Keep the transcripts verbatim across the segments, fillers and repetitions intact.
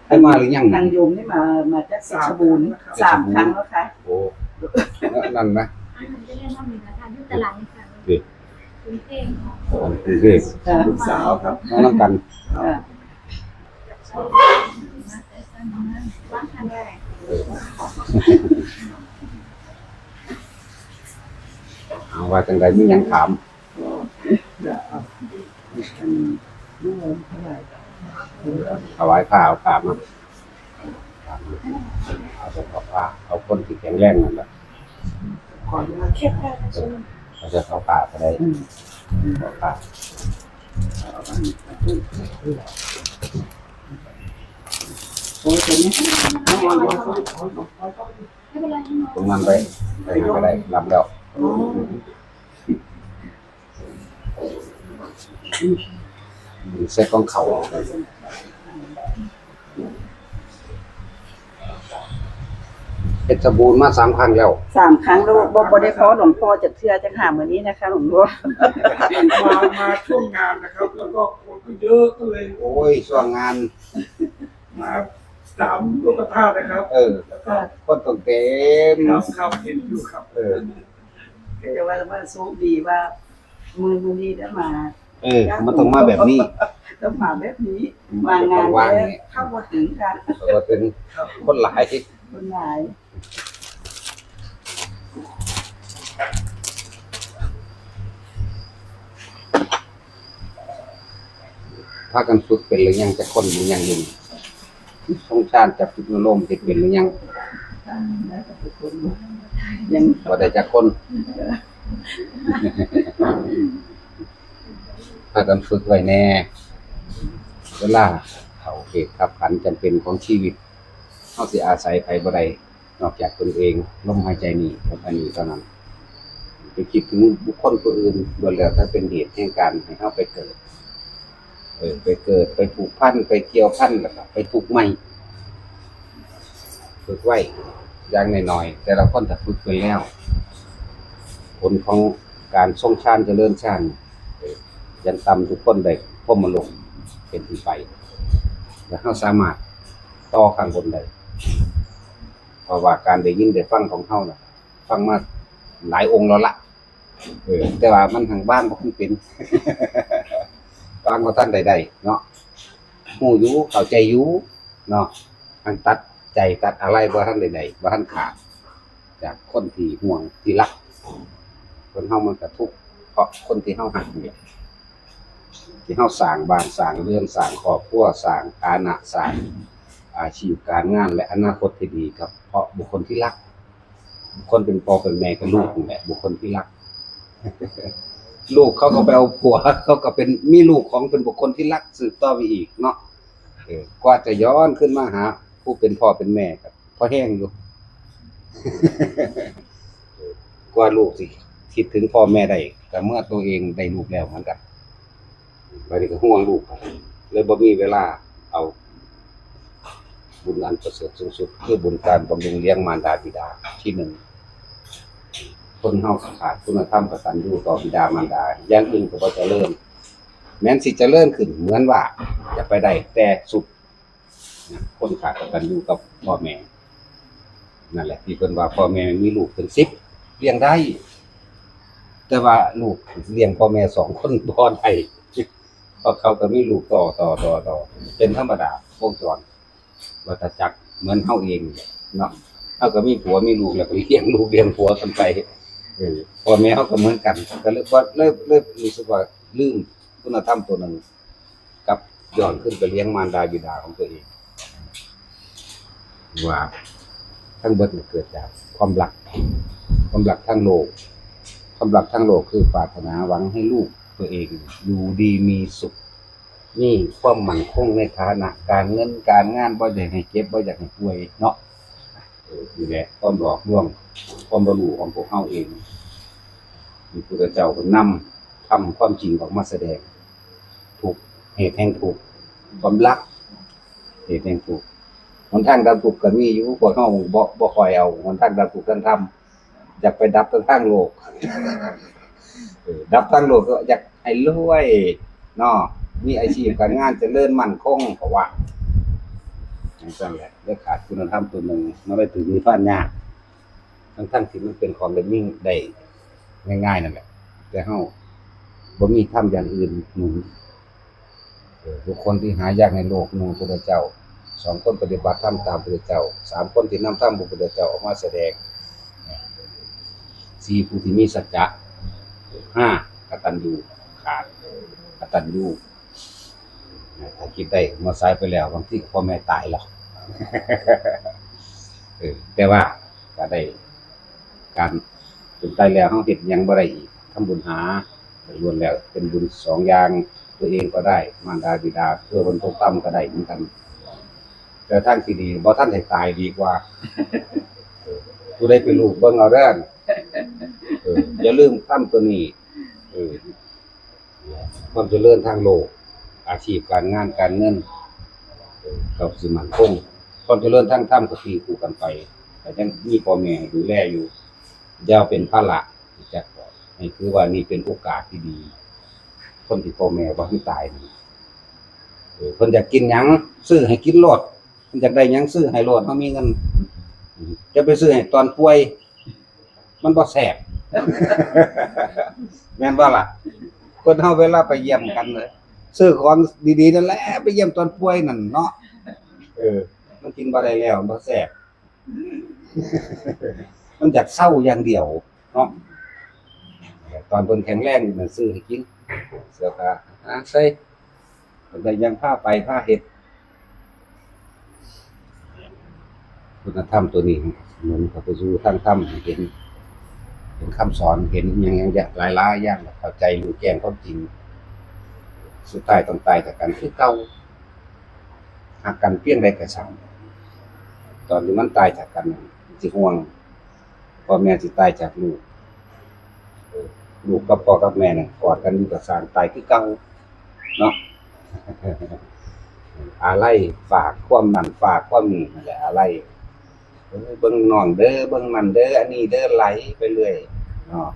เคยมาหรือยัง ทางโยมนี่มา มาจากเพชรบูรณ์ สามครั้งแล้วค่ะ โอ้ นั่นนะ อันนั้นก็เรียกว่ามีราคาอยู่ตลาดนี่ค่ะ ดิ กรุงเทพฯ กรุงเทพฯ ค่ะ ลูกสาวครับ มาน้ำกัน ค่ะ เอาว่าจังใด มีหยังถาม ถวายผ้า เอาผ้ามา เอาเฉพาะผ้า เอาคนที่แข็งแรงนั่นแหละ ขออนุญาตเก็บผ้า เอาเฉพาะผ้าก็ได้ อืม ขอผ้า โอ้ย ตรงนี้ ตรงนั้นไป ไปหาก็ได้ รับแล้ว ใส่ของเขา เพชรบูรณ์มาสามครั้งแล้ว สามครั้งแล้ว บ่ บ่ได้พ้อหลวงพ่อจักเทื่อ จักหามื้อนี้นะคะ หลวงพ่อ มา มาช่วงงานนะครับ แล้วก็คนก็เยอะก็เลย โอ้ย ช่วงงาน มาสามโลกธาตุนะครับ เออ แล้วก็ คนต้องเต็ม ครับ ครับ เห็นอยู่ครับ เออ ก็จะว่า ว่าโชคดีว่า มื้อ มื้อนี้ได้มา เออ มันต้องมาแบบนี้ ต้องมาแบบนี้ อืม มางาน ต้องว่าง แล้ว เนี่ย เข้าบ่ถึงค่ะ เข้าบ่ถึง ครับ คนหลาย คนหลาย พากันฝึกเป็นหรือยัง จักคนหรือยังอยู่ ทรงชาญจับจุดอารมณ์เฮ็ดเป็นหรือยัง ยัง บ่ได้จักคน พากันฝึกไว้แน่ เวลาเข้าเหตุคับขันจำเป็นของชีวิต เฮาสิอาศัยไผบ่ได้ นอกจากตนเอง ลมหายใจนี้กับอันนี้เท่านั้น ไปคิดถึงบุคคลผู้อื่นล้วนแล้วแต่เป็นเหตุแห่งการให้เฮาไปเกิด เออ ไปเกิด ไปผูกพัน ไปเกี่ยวพัน แล้วก็ไปทุกข์ใหม่ ฝึกไว้ อย่างน้อยๆ แต่ละคนถ้าฝึกไปแล้ว ผลของการทรงฌานเจริญฌาน เออ อย่างต่ำทุกคนได้พรหมโลกเป็นที่ไป แล้วเฮาสามารถต่อข้างบนได้ เพราะว่าการได้ยินได้ฟังของเฮาน่ะ ฟังมาหลายองค์แล้วละ เออ แต่ว่ามันหังวางบ่ทันเป็น วางบ่ทันได้ได้เนาะ ฮู้อยู่ เข้าใจอยู่เนาะ หังตัดใจตัดอะไรบ่ทันได้ได้ บ่ทันขาด จากคนที่ห่วงที่รัก คนเฮามันก็ทุกข์เพราะคนที่เฮาฮักนี่แหละ ที่เฮาสร้างบ้านสร้างเรือน สร้างครอบครัว สร้างฐานะ สร้างอาชีพการงาน และอนาคตที่ดี ก็เพราะบุคคลที่รัก คนเป็นพ่อเป็นแม่ก็ลูกนี่แหละ บุคคลที่รัก ลูกเขาก็ไปเอาผัว เขาก็เป็น มีลูกของเป็นบุคคลที่รักสืบต่อไปอีกเนาะ เออ กว่าจะย้อนขึ้นมาหาผู้เป็นพ่อเป็นแม่ก็พอแฮงอยู่ กว่าลูกสิคิดถึงพ่อแม่ได้ ก็เมื่อตัวเองได้ลูกแล้วเหมือนกัน บัดนี้ก็ห่วงลูก เลยบ่มีเวลาเอาบุญอันประเสริฐสูงสุด คือบุญการบำรุงเลี้ยงมารดาบิดา ที่หนึ่ง คนเฮาขาดคุณธรรมกตัญญูต่อบิดามารดา อย่างอื่นก็บ่เจริญ แม้นสิเจริญขึ้นเหมือนว่าจะไปได้ แต่สุดนะ คนขาดกตัญญูกับพ่อแม่ นั่นแหละที่เพิ่นว่าพ่อแม่มีลูกเป็นสิบ เลี้ยงได้ แต่ว่าลูกเลี้ยงพ่อแม่สองคนบ่ได้ เพราะเขาก็มีลูกต่อ ต่อ ต่อ ต่อ เป็นธรรมดาวงจรวัฏจักร เหมือนเฮาเองเนาะ เฮาก็มีผัวมีลูกแล้วก็เลี้ยงลูกเลี้ยงผัวกันไป เออ พ่อแม่เฮาก็เหมือนกัน ก็เลยว่า เลย เลยรู้สึกว่าลืมคุณธรรมตัวนั้น กลับย้อนขึ้นไปเลี้ยงมารดาบิดาของตัวเอง ว่าทั้งเบิดเนี่ยเกิดจากความรัก ความรักทางโลก ความรักทางโลกคือปรารถนาหวังให้ลูกตัวเองอยู่ดีมีสุข มีความมั่นคงในฐานะการเงินการงาน บ่อยากให้เจ็บ บ่อยากให้ป่วยเนาะ เออ นี่แหละความหลอกลวง ความบ่รู้ของพวกเฮาเอง พระพุทธเจ้าเพิ่นนำธรรมความจริงออกมาแสดง ทุกข์ เหตุแห่งทุกข์ ความรัก เหตุแห่งทุกข์ หนทางดับทุกข์ก็มีอยู่ พวกเฮาบ่ บ่ค่อยเอาหนทางดับทุกข์ทางธรรม อยากไปดับทางโลก เออ ดับทางโลกก็อยากให้รวยเนาะ มีอาชีพการงานเจริญมั่นคง เพราะว่า ซั่นแหละ ได้ขาดคุณธรรมตัวหนึ่ง มันได้ถึงนิพพานยาก ทั้งๆที่มันเป็นของได้มีได้ง่ายๆนั่นแหละ แต่เฮาบ่มีธรรมอย่างอื่นหนุน เออ บุคคลที่หายากในโลก หนึ่ง พระพุทธเจ้า สอง คนปฏิบัติธรรมตามพระพุทธเจ้า สาม คนที่นำธรรมพระพุทธเจ้าออกมาแสดง สี่ ผู้ที่มีสัจจะ ห้า กตัญญู ขาดกตัญญู ถ้าคิดได้เมื่อสายไปแล้ว บางทีก็พ่อแม่ตายแล้ว เออ แต่ว่าก็ได้การเป็นตายแล้ว เฮาเฮ็ดหยังบ่ได้อีก ทำบุญหา ล้วนแล้วเป็นบุญสองอย่าง ตัวเองก็ได้ มารดาบิดา เพื่อเพิ่นตกต่ำก็ได้เหมือนกัน แต่ทางที่ดี บ่ทันให้ตายดีกว่า เออ ผู้ใดเป็นลูกเบิ่งเอาเด้อ เออ อย่าลืมทำตัวนี้ เออ ความเจริญทางโลก อาชีพการงานการเงิน เออ ก็สิมั่นคง ความเจริญทางธรรมก็ตีคู่กันไป แต่ยังมีพ่อแม่ให้ดูแลอยู่ อย่าเป็นภาระ จัก ให้ถือว่านี่เป็นโอกาสที่ดี คนที่พ่อแม่บ่ทันตายนี่ เออ เพิ่นอยากกินหยัง ซื้อให้กินโลด เพิ่นอยากได้หยัง ซื้อให้โลด เฮามีเงิน จะไปซื้อให้ตอนป่วย มันบ่แซ่บ แม่นบ่ล่ะ คนเฮาเวลาไปเยี่ยมกันเลย ซื้อของดีๆนั่นแหละ ไปเยี่ยมตอนป่วยนั่นเนาะ เออ มันกินบ่ได้แล้ว มันบ่แซ่บ มันอยากเซาอย่างเดียวเนาะ ตอนเพิ่นแข็งแรงอยู่นั่นซื้อให้กิน เสื้อผ้า อาหารใส่ เพิ่นก็ยังพาไปพาเฮ็ด คุณธรรมตัวนี้หนุนเข้าไปสู่ทางธรรม ให้เห็น เห็นคำสอน เห็นหยังๆหลายๆอย่าง เข้าใจรู้แจ้งความจริง สุดท้ายต้องตายจากกันคือเก่า ฮักกันเพียงใดก็ช่าง ตอนที่มันตายจากกันนั่น มันสิห่วง พ่อแม่สิตายจากลูก เออ ลูกกับพ่อกับแม่นั่นกอดกันอยู่ก็ซ่าง ตายคือเก่าเนาะ อาลัย ฝากความนั่น ฝากความนี่ นั่นแหละ อาลัย เออ เบิ่งน้องเด้อ เบิ่งนั่นเด้อ อันนี้เด้อ ไหลไปเรื่อยเนาะ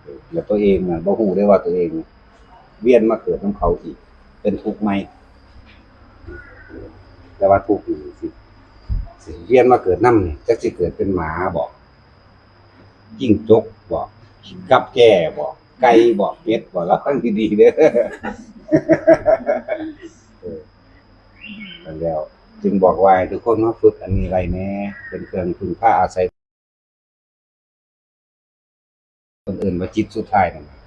เออ แล้วตัวเองน่ะบ่ฮู้เด้ว่าตัวเองเวียนมาเกิดนำเขาอีก เป็นทุกข์ใหม่ แต่ว่าทุกข์นี่สิ สิเวียนมาเกิดนำนี่ จักสิเกิดเป็นหมาบ่ จิ้งจกบ่ กับแก้บ่ ไก่บ่ เป็ดบ่ ระวังดีๆเด้อ เออ นั่นแล้ว จึงบอกว่าให้ทุกคนมาฝึกอันนี้ไว้แหน่ เป็นเครื่องพึ่งพาอาศัย เพิ่นเอิ้นว่าจิตสุดท้ายนั่นน่ะ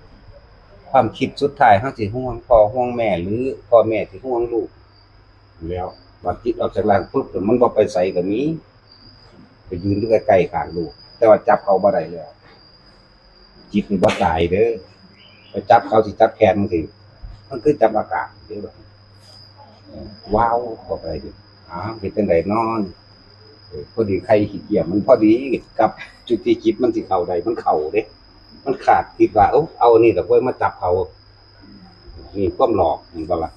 ความคิดสุดท้าย เฮาสิห่วงพ่อห่วงแม่ หรือพ่อแม่สิห่วงลูก แล้วบัดจิตออกจากร่างปุ๊บ มันบ่ไปไสก็มี ไปยืนอยู่ใกล้ๆข้างลูก แต่ว่าจับเขาบ่ได้แล้ว จิตนี่บ่ตายเด้อ ไปจับเขาสิจับแขนจั่งซี้ มันคือจับอากาศเด้อ ว้าวเข้าไปดิ อ้าว เป็นจั่งใดน้อ เออ พอดีไข่ขี้เกียจมันพอดีกับจุดที่จิตมันสิเข้าได้ มันเข้าเด้ มันขาด คิดว่า เอ้า เอานี่ดอกเว้ยมาจับเขา นี่ความหลอก เห็นบ่ล่ะ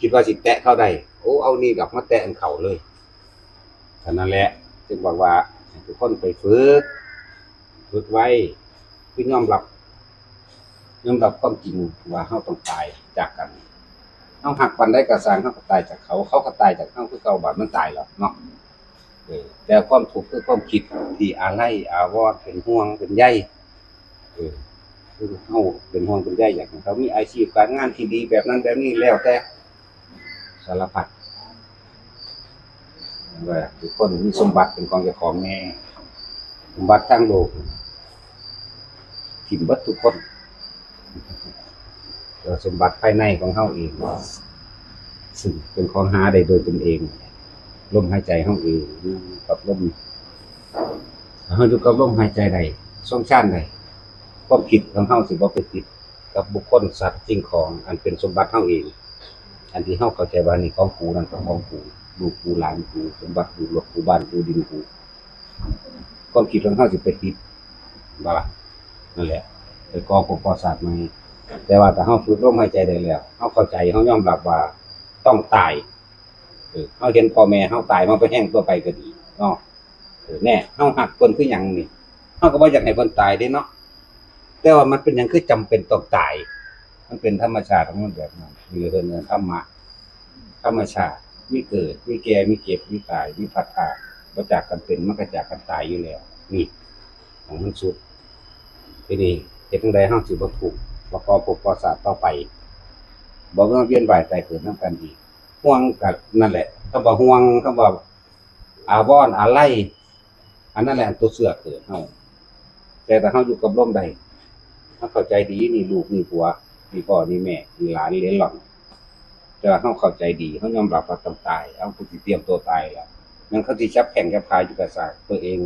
คิดว่าสิแตะเขาได้ โอ้ เอานี่ดอกมาแตะเขาเลย เท่านั้นแหละ จึงบอกว่าให้ทุกคนไปฝึก ฝึกไว้ คือยอมรับ ยอมรับความจริงว่าเฮาต้องตายจากกัน เฮาฮักปานใดก็ซ่าง เฮาก็ตายจากเขา เขาก็ตายจากเฮาคือเก่า บาดมันตายแล้วเนาะ เออ แต่ความทุกข์คือความคิดที่อาลัยอาวรณ์ เป็นห่วงเป็นใย เออ คือเฮาเป็นห่วงเป็นใย อยากให้เขามีอาชีพการงานที่ดีแบบนั้นแบบนี้ แล้วแต่ สารพัด ว่าทุกคนมีสมบัติเป็นของเจ้าของแน่ สมบัติทางโลก ถิ่มเบิดทุกคน แล้วสมบัติภายในของเฮาเอง ซึ่งเป็นของหาได้โดยตนเอง ลมหายใจเฮาเอง อยู่กับลม เฮาอยู่กับลมหายใจได้ ทรงฌานได้ ความคิดของเฮาสิบ่ไปติดกับบุคคล สัตว์ สิ่งของ อันเป็นสมบัติเฮาเอง อันที่เฮาเข้าใจว่านี่ของกู นั่นก็ของกู ลูกกู หลานกู สมบัติกู รถกู บ้านกู ดินกู ความคิดของเฮาสิไปติด บ่ล่ะ นั่นแหละ ไปก่อภพก่อชาติใหม่ แต่ว่าถ้าเฮาฝึกลมหายใจได้แล้ว เฮาเข้าใจ เฮายอมรับว่าต้องตาย เออ เฮาเห็นพ่อแม่เฮาตาย มาไปแฮงตัวไปก็ดีเนาะ เออ แน่ เฮาฮักเพิ่นคือหยังนี่ เฮาก็บ่อยากให้เพิ่นตายเด้เนาะ แต่ว่ามันเป็นหยังคือจำเป็นต้องตาย มันเป็นธรรมชาติของมันแบบนั้น นี่เพิ่นเอิ้นธรรมะ ธรรมชาติ มีเกิด มีแก่ มีเจ็บ มีตาย มีพัดพราก บ่จากกันเป็น มันก็จากกันตายอยู่แล้ว นี่ ของมันสุด ทีนี้เฮ็ดจั่งใดเฮาสิบ่ทุกข์ บ่ก่อภพก่อชาติต่อไป บ่มาเวียนว่ายตายเกิดนำกันอีก ห่วงก็นั่นแหละ คำว่าห่วง คำว่าอาวรณ์อาลัย อันนั้นแหละตัวเชื้อเกิดเฮา แต่ถ้าเฮาอยู่กับลมได้ เฮาเข้าใจดี นี่ลูก นี่ผัว นี่พ่อ นี่แม่ นี่หลาน เหลนหล่อน แต่ว่าเฮาเข้าใจดี เฮายอมรับว่าต้องตาย เฮาผู้ที่เตรียมตัวตายแล้ว แม่นเขาสิจับแข้งจับขาอยู่กะซ่าง ตัวเอง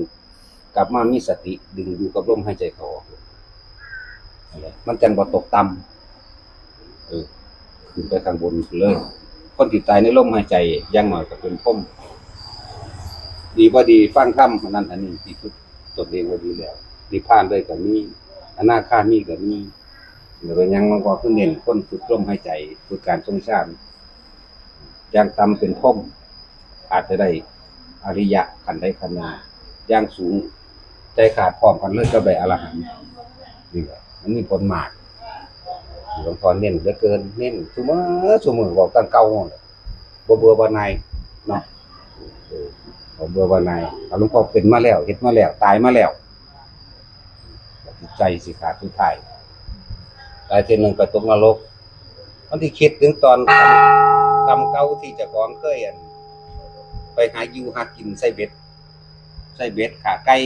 กลับมามีสติ ดึงอยู่กับลมหายใจเข้าออก นั่นแหละ มันจั่งบ่ตกต่ำ เออ ขึ้นไปข้างบนเลย คนที่ตายในลมหายใจ อย่างน้อยก็เป็นพรหม ดีบ่ดี ฟังธรรม อันนั้นอันนี้ ที่ฝึกตนเองไว้ดีแล้ว นิพพานเลยก็มี อนาคามีก็มี แล้วก็ยังมันก็คือเน้นคนฝึกลมหายใจ ฝึกการทรงฌาน อย่างต่ำเป็นพรหม อาจจะได้อริยะขั้นใดขั้นหนึ่ง อย่างสูง ใจขาดพร้อมกันเลยกับได้อรหันต์ นี่แหละ มันมีผลมาก หลวงพ่อเน้นเหลือเกิน เน้นซุมื้อซุมื้อ เว้าตั้งเก่าเลย บ่เบื่อบ่หน่ายเนาะ เออ บ่เบื่อบ่หน่าย เอาหลวงพ่อเป็นมาแล้ว เฮ็ดมาแล้ว ตายมาแล้ว ใจสิขาดสุดท้าย ตายเทื่อหนึ่งไปตกนรก มันสิคิดถึงตอนกรรม กรรมเก่าที่เจ้าของเคย อั่น ไปหาอยู่หากิน ใส่เบ็ด ใส่เบ็ด ฆ่าไก่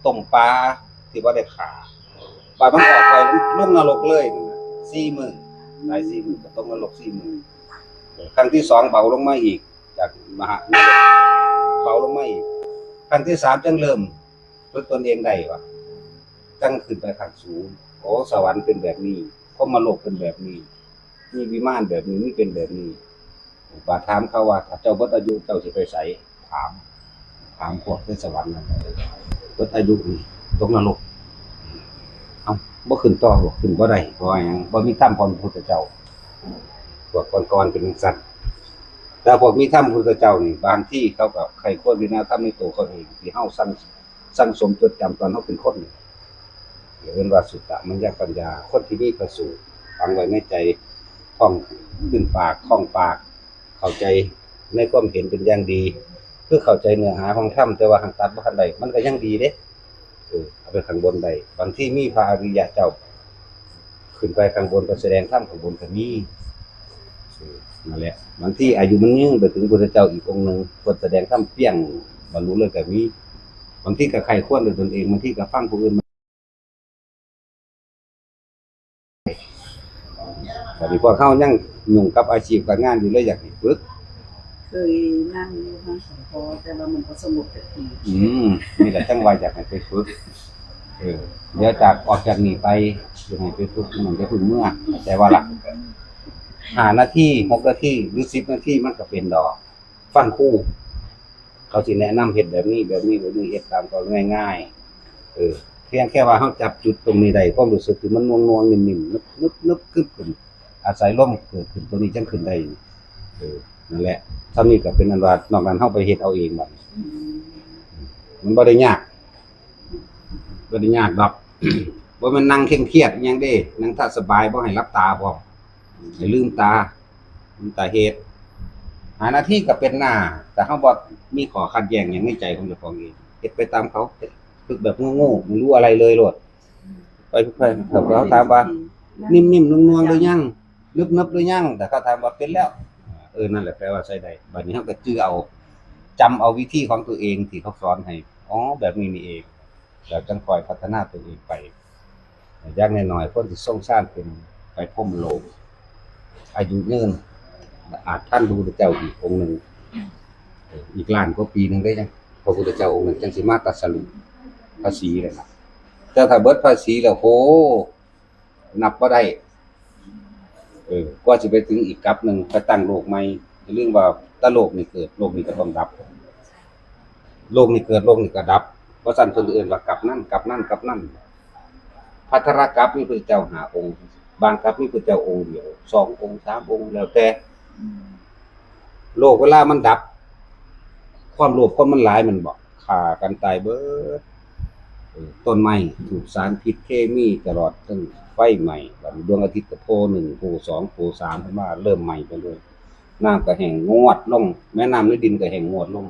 ต้มปลา ที่บ่ได้ฆ่า บาดมันออกไป ลงนรกเลยนั่นน่ะ สี่มื้อ ตายสี่มื้อ ก็ตกนรกสี่มื้อ ครั้งที่สองเบาลงมาอีก จากมหานรก เบาลงมาอีก ครั้งที่สามจั่งเริ่มฝึกตนเองได้วะ จั่งขึ้นไปขั้นสูง โอ้ สวรรค์เป็นแบบนี้ พรหมโลกเป็นแบบนี้ มีวิมานแบบนี้ มีเป็นแบบนี้ บาดถามเขาว่า ถ้าเจ้าเบิดอายุเจ้าสิไปไส ถาม ถามพวกในสวรรค์นั่น เบิดอายุนี่ตกนรก เอ้า บ่ขึ้นต่อบ่ ขึ้นบ่ได้ เพราะว่าหยัง บ่มีธรรมของพระพุทธเจ้า พวกก่อนๆเป็นจั่งซั้น แต่พวกมีธรรมพระพุทธเจ้านี่ บางทีเขาก็ใคร่ครวญพิจารณาธรรมในตัวเขาเอง ที่เฮาสั่ง สั่งสมจดจำตอนเฮาเป็นคนนี่ เรียกว่าสุตตมัญญปัญญา คนที่มีพระสูตรฝังไว้ในใจ ท่องขึ้นปาก ท่องปาก เข้าใจในความเห็นเป็นอย่างดี คือเข้าใจเนื้อหาของธรรม แต่ว่าหากตัดบ่ทันได้ มันก็ยังดีเด้ เออ เอาไปข้างบนได้ บางทีมีพระอริยะเจ้า ขึ้นไปข้างบนไปแสดงธรรมข้างบนก็มี เออ นั่นแหละ บางทีอายุมันยืนไปถึงพุทธเจ้าอีกองค์หนึ่ง เพิ่นแสดงธรรมเปรี้ยง บรรลุเลยก็มี บางทีก็ใคร่ครวญด้วยตนเอง บางทีก็ฟังผู้อื่น บัดนี้พวกเฮายังยุ่งกับอาชีพการงานอยู่เลย อยากให้ฝึก เคยนั่งอยู่ห้องสองพอ แต่ว่ามันก็สงบสักที อืม นี่แหละจั่งว่าอยากให้ไปฝึก เออ เดี๋ยวจาก ออกจากนี่ไป อยากให้ไปฝึก มันจะพึ่งเมื่อ แต่ว่าล่ะ ห้านาที หกนาที หรือ สิบนาที มันก็เป็นดอก ฟังครู เขาสิแนะนำเฮ็ดแบบนี้ แบบนี้ แบบนี้ เฮ็ดตามเขาง่ายๆ เออ เพียงแค่ว่าเฮาจับจุดตรงนี้ได้ ความรู้สึกที่มันหน่วงๆ นิ่มๆ นึบๆ นึบๆ กึบขึ้น อาศัยลมเกิดขึ้น ตัวนี้จั่งขึ้นได้ เออ นั่นแหละ ส่ำนี้ก็เป็นอันว่า นอกนั้นเฮาไปเฮ็ดเอาเองบัดนี้ อืม มันบ่ได้ยาก บ่ได้ยากดอก บ่แม่นนั่งเคร่งเครียดอิหยังเด้ นั่งท่าสบาย บ่ให้หลับตาพร้อม ให้ลืมตา ลืมตาเฮ็ด ห้านาทีก็เป็นหน้า แต่เฮาบ่มีข้อขัดแย้งหยังในใจของเจ้าของเอง เฮ็ดไปตามเขา เฮ็ด ฝึกแบบโง่ๆ ไม่รู้อะไรเลยโลด ไป ไป เขาถามว่า นิ่มๆ นวลๆ หรือยัง นึบๆ หรือยัง แต่เขาถามว่าเป็นแล้ว เออ นั่นแหละแปลว่าใช้ได้ บัดนี้เฮาก็จื่อเอา จำเอาวิธีของตัวเองที่เขาสอนให้ อ๋อ แบบนี้นี่เอง แล้วจั่งค่อยพัฒนาตัวเองไป อย่างน้อยๆ คนที่ทรงฌานเป็นไปพรหมโลก อายุยืน อาจทันพระพุทธเจ้าอีกองค์หนึ่ง เออ อีกล้านกว่าปีหนึ่งได้ยัง พระพุทธเจ้าองค์หนึ่งจั่งสิมาตรัสรู้ภาษีเลยนะ แต่ถ้าเบิดภาษีแล้ว โห นับบ่ได้ เออ กว่าสิไปถึงอีกกัปหนึ่ง ไปตั้งโลกใหม่ อย่าลืมว่าแต่โลกนี่เกิด โลกนี่ก็ต้องดับ โลกนี่เกิด โลกนี่ก็ดับ เพราะฉะนั้นเพิ่นเอิ้นว่ากัปนั้น กัปนั้น กัปนั้น ภัทรกัปมีพระเจ้าห้าองค์ บางกัปมีพระเจ้าองค์เดียว สององค์ สามองค์ แล้วแต่ โลกเวลามันดับ ความโลภคนมันหลายแม่นบ่ ฆ่ากันตายเบิด เออ ต้นไม้ถูกสารพิษเคมีตลอด ทั้งไฟไหม้ บัดนี้ดวงอาทิตย์ก็โผล่หนึ่ง โผล่สอง โผล่สาม ขึ้นมา เริ่มไหม้ไปเลย น้ำก็แห้งงวดลง แม่น้ำในดินก็แห้งงวดลง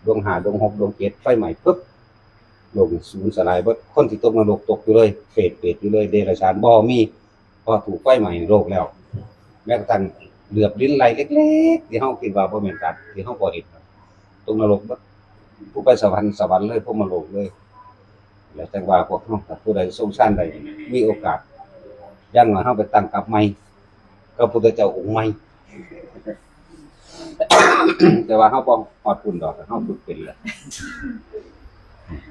ดวงห้า ดวงหก ดวงเจ็ด ไฟไหม้ปุ๊บ โลกนี่สูญสลายเบิด คนที่ตกนรกตกอยู่เลย เปรต เปรตอยู่เลย เดรัจฉานบ่มี เพราะถูกไฟไหม้โลกแล้ว แม้กระทั่งเหลือบลิ้นไล่เล็กๆ ที่เฮาคิดว่าบ่แม่นสัตว์ ที่เฮาบ่เห็น ตกนรกเบิด ผู้ไปสวรรค์ สวรรค์เลย พรหมโลกเลย แล้วจั่งว่าพวกเฮา ถ้าผู้ใดทรงฌานได้ มีโอกาส อย่างน้อยเฮาไปตั้งกลับใหม่ กับพุทธเจ้าองค์ใหม่ แต่ว่าเฮาบ่ฮอดพุ้นดอก เฮาฝึกเป็นแล้ว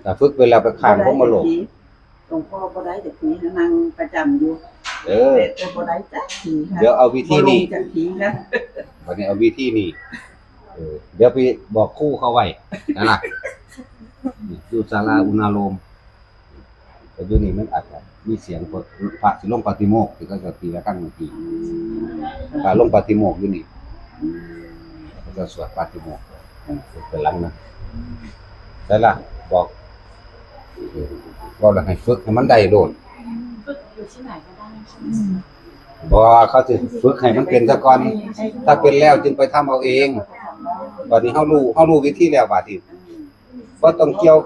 ถ้าฝึกเป็นแล้วไปข้างพรหมโลก หลวงพ่อบ่ได้จักที นั่งประจำอยู่ เออ แต่บ่ได้จักทีค่ะ เดี๋ยวเอาวิธีนี้ บ่ลงจักทีค่ะ บัดนี้เอาวิธีนี้ เออ เดี๋ยวไปบอกครูเขาไว้ นั่นล่ะ อยู่ศาลาอุณาโลม แต่อยู่นี่มันอาจจะมีเสียงพระ พระสิลงปาฏิโมกข์ ที่เขาจะตีระฆังเมื่อกี้ พระลงปาฏิโมกข์อยู่นี่ เขาจะสวดปาฏิโมกข์ เป็นหลังนะ ใช่ล่ะ บอก เออ บอกแล้วให้ฝึกให้มันได้โลด ฝึกอยู่ที่ไหนก็ได้ใช่ไหม บ่ เขาสิฝึกให้มันเป็นซะก่อน ถ้าเป็นแล้วจึงไปทำเอาเอง บัดนี้เฮารู้ เฮารู้วิธีแล้ว บัดนี้บ่ต้องเกี่ยว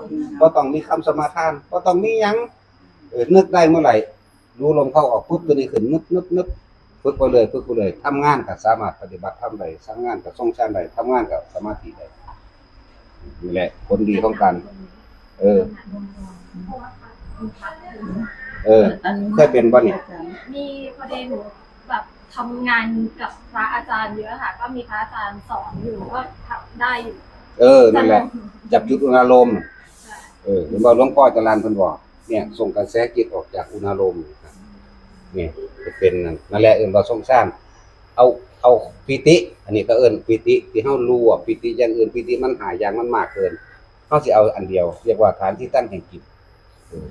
บ่ต้องมีคำสมาทาน บ่ต้องมีหยัง เออ นึกได้เมื่อไหร่ รู้ลมเข้าออกปุ๊บ ตัวนี้ขึ้น นึบ นึบ นึบ ฝึกไปเลย ฝึกไปเลย ทำงานก็สามารถปฏิบัติธรรมได้ ทำงานก็ทรงฌานได้ ทำงานก็สมาธิได้ นี่แหละ ผลดีของการ เออ เออ อัน เคยเป็นบ่นี่ อาจารย์ มี พอดีหนูแบบทำงานกับพระอาจารย์เยอะค่ะ ก็มีพระอาจารย์สอนอยู่ ก็ทำได้อยู่ เออ นั่นแหละ จับจุดอุณาโลม ใช่ เออ เห็นบ่ หลวงพ่อจรัญเพิ่นบอก เนี่ย ส่งกระแสจิตออกจากอุณาโลม เนี่ย จะเป็นนั่น นั่นแหละ เอิ้นว่าทรงฌาน เอา เอาปีติ อันนี้ก็เอิ้นปีติ ที่เฮารู้ว่าปีติอย่างอื่น ปีติมันหลายอย่าง มันมากเกิน เฮาสิเอาอันเดียว เรียกว่าฐานที่ตั้งแห่งจิต เออ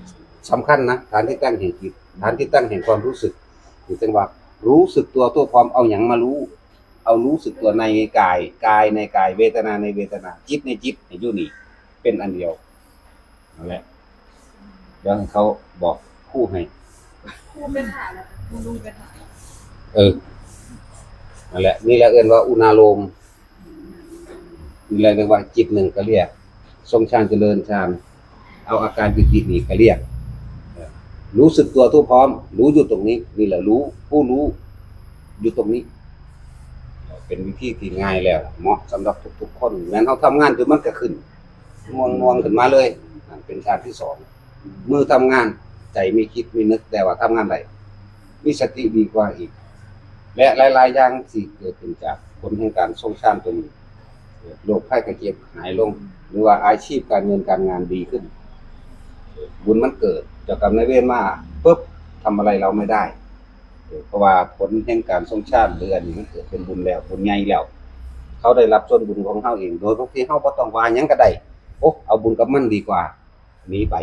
สำคัญนะ ฐานที่ตั้งแห่งจิต ฐานที่ตั้งแห่งความรู้สึก หรือจังว่ารู้สึกตัวทั่วพร้อม เอาหยังมารู้ เอารู้สึกตัวในกาย กายในกาย เวทนาในเวทนา จิตในจิต ให้อยู่นี่ เป็นอันเดียว นั่นแหละ เดี๋ยวให้เขาบอกครูให้ ครูไปถามแล้ว ครูลุงไปถาม เออ นั่นแหละ นี่แหละเอิ้นว่าอุณาโลม นี่แหละเรียกว่าจิตหนึ่งก็เรียก ทรงฌานเจริญฌาน เอาอาการปีตินี่ก็เรียก เออ รู้สึกตัวทั่วพร้อม รู้อยู่ตรงนี้ นี่แหละรู้ ผู้รู้ อยู่ตรงนี้ เป็นวิธีที่ง่ายแล้ว เหมาะสำหรับทุกๆคน แม้นเฮาทำงานอยู่มันก็ขึ้น ง่วงๆขึ้นมาเลย นั่นเป็นฌานที่สอง มือทำงาน ใจไม่คิดไม่นึก แต่ว่าทำงานได้ มีสติดีกว่าอีก และหลายๆอย่างที่เกิดขึ้นจากผลแห่งการทรงฌานตัวนี้ โรคภัยไข้เจ็บหายลง หรือว่าอาชีพการเงินการงานดีขึ้น บุญมันเกิด เจ้ากรรมนายเวรมาปุ๊บ ทำอะไรเราไม่ได้ เพราะว่าผลแห่งการทรงฌานหรืออันนี้มันเกิดเป็นบุญแล้ว บุญใหญ่แล้ว เขาได้รับส่วนบุญของเฮาเอง โดยที่เฮาบ่ต้องว่าหยังก็ได้ โอ้ เอาบุญกับมันดีกว่า หนีไป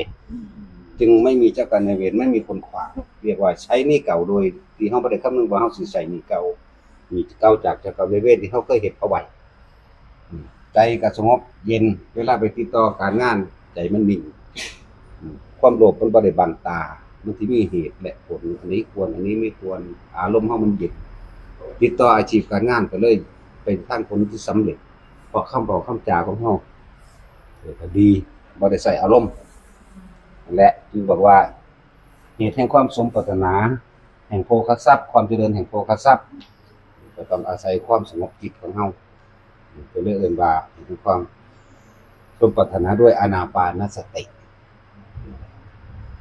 จึงไม่มีเจ้ากรรมนายเวร ไม่มีคนขวาง เรียกว่าใช้หนี้เก่าโดยที่เฮาบ่ได้คำนึงว่าเฮาสิใช้หนี้เก่า หนี้เก่าจากเจ้ากรรมนายเวรที่เฮาเคยเฮ็ดเอาไว้ อืม ใจก็สงบเย็น เวลาไปติดต่อการงาน ใจมันนิ่ง อืม ความโลภมันบ่ได้บังตา มันสิมีเหตุและผล อันนี้ควร อันนี้ไม่ควร อารมณ์เฮามันเย็น ติดต่ออาชีพการงานก็เลยเป็นทางผลที่สำเร็จ เพราะคำเว้าคำจาของเฮา เออ ก็ดี บ่ได้ใช้อารมณ์ และจึงบอกว่า เหตุแห่งความสมปรารถนา แห่งโภคทรัพย์ ความเจริญแห่งโภคทรัพย์ ก็ต้องอาศัยความสงบจิตของเฮา ก็เลยเอิ้นว่าเหตุแห่งความสมปรารถนาด้วยอานาปานสติ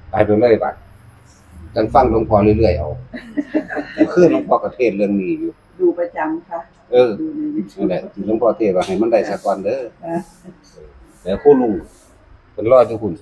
ไปโดยเลยบัด จั่งฟังหลวงพ่อเรื่อยๆเอา คือหลวงพ่อก็เทศน์เรื่องนี้อยู่ ดูประจำค่ะ เออ ดูใน YouTube นั่นแหละ หลวงพ่อเทศน์ว่าให้มันได้ซะก่อนเด้อ ค่ะ แต่ครูลุงเพิ่นรออยู่พุ้น